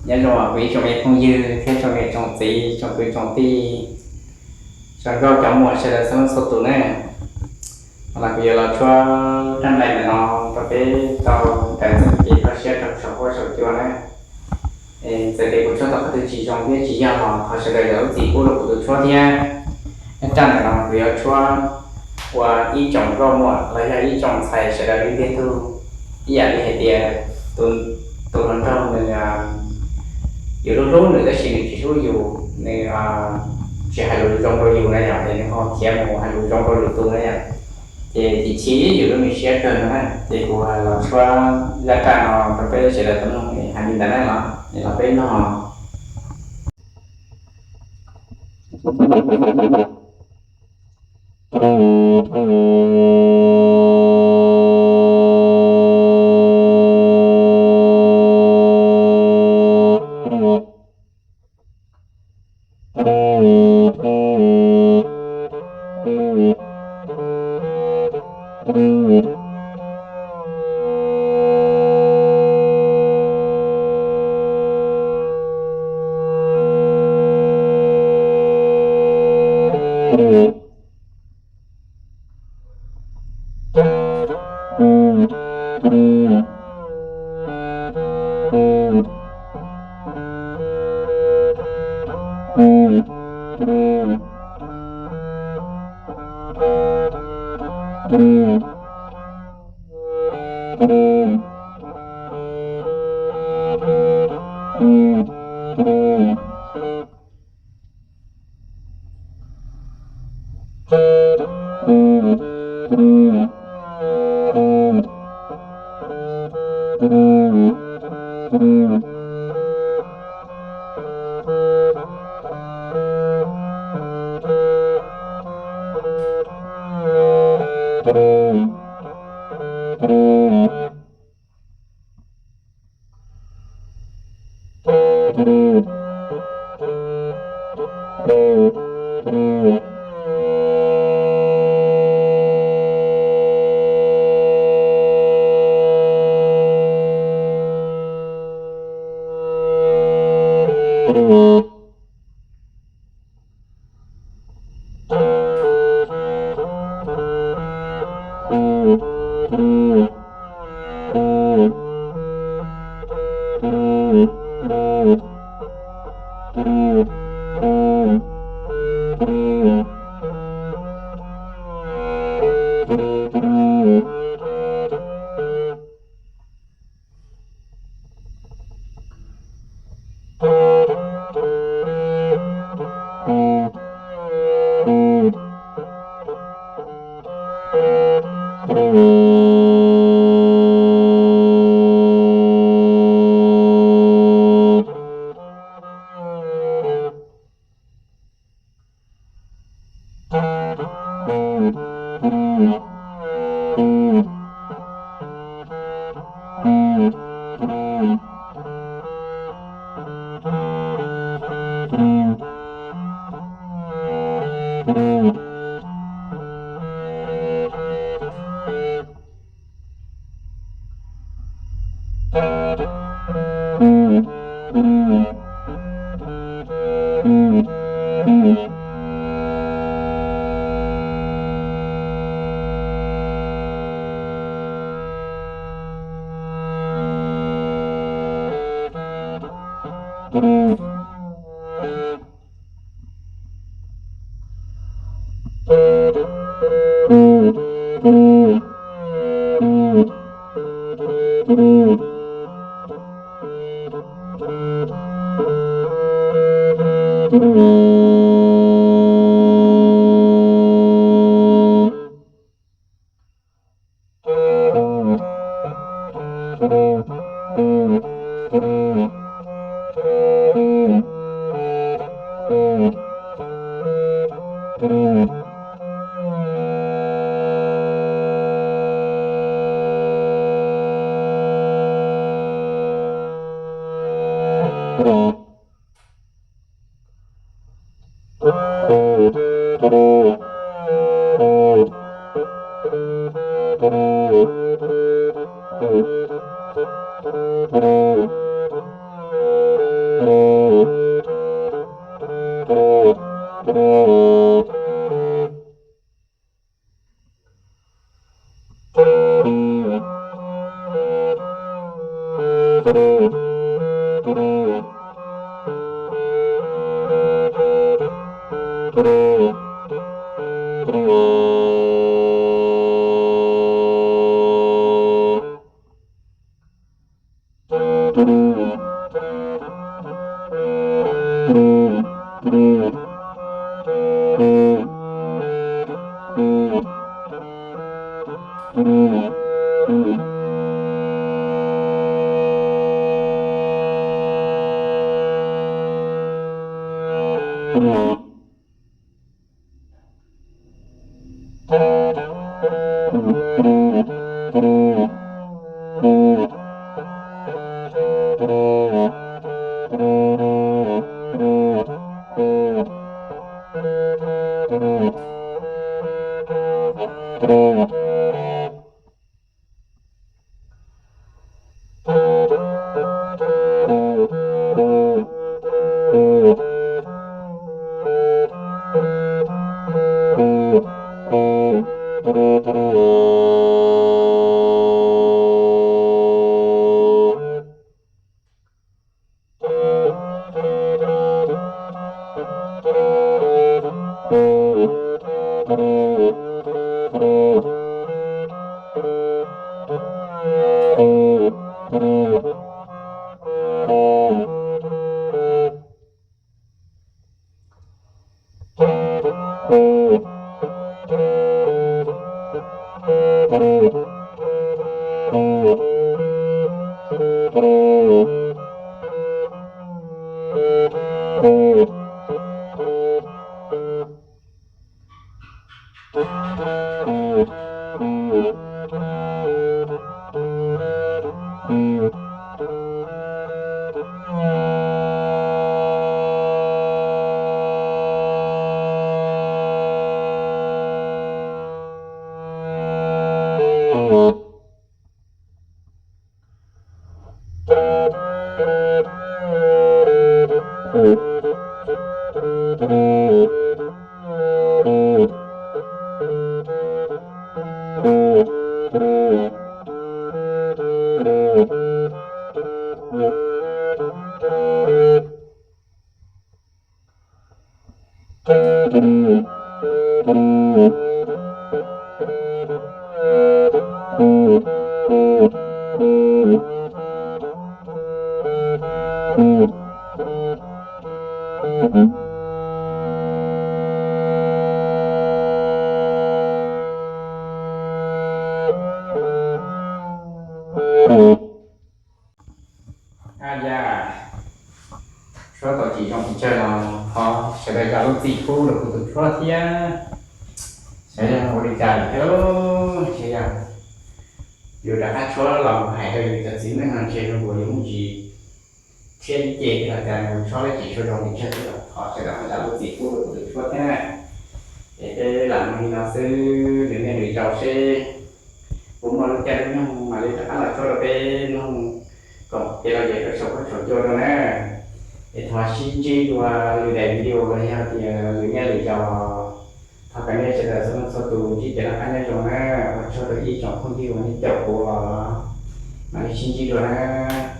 Nyob zoo kuv ib tsoom me phooj ywg thiab tsoom niam tsoom txiv tsoom kwv tsoom tij, tsoom nkauj cov muam sawv daws txhua leej txhua tus na. Los kuv yuav los tshuab raj nplais ntawm no rau peb tau raws txoj kev kho siab rau saum huab saum cua na. Txawm tias kuv tshuab tau qhov twg tsis zoo thiab tsis yog los thov sawv daws zam lub txim pub rau kuv tus tshuab thiab. Nyob raj ntawm no kuv yuav tshuab ua ib tsoom nkauj muam los yog ib tsoom ntxhais sawv daws li tiag tug, ib yam li hais tias tus hluas nraug nws yus hlub hlub nws tab sis nws tsis hlub yus, nws tsis hais lus zoo rau yus na yom, es nws ho khiav mus hais lus zoo rau lwm tus na yom, ces chim chim yus lub me siab kawg no na. Ces kuv los tshuab zaj raj no rau peb sawv daws tau mloog, hais li ntawd na los, los peb mloog. Ab yam, tshuab tau tsis zoo pes tsawg los thov sawv daws zam lub txim pub rau kuv tus tshuab thiab. Xyov yog ua li cas lawm thiab lauj, ntshe yog yus rov qab tshuab los mus hais rau yus cov txiv neej no ntshe zoo nkaus yus muaj ntsis thiab ib ce thiab los cas nws tshuab lub tsis tshua zoo pes tsawg thiab los thov sawv daws ho zam lub txim pub rau kuv tus tshuab thiab na. Es peb lam mloog li no xwb, nws niaj nws zaus seb puas muaj lub caij lub nyoog mam li rov qab los tshuab rau peb mloog koom kev lom zem rau saum huab saum cua rau na. Es thov sib ntsib dua lwm daim video los yog tias lwm niaj lwm zaus los thov kom nej sawv daws txhua leej txhua tus ntsib kev noj qab nyob zoo na. Ua tsaug rau ib tsoom phooj ywg uas nej caum kuv os, mam li sib ntsib dua na.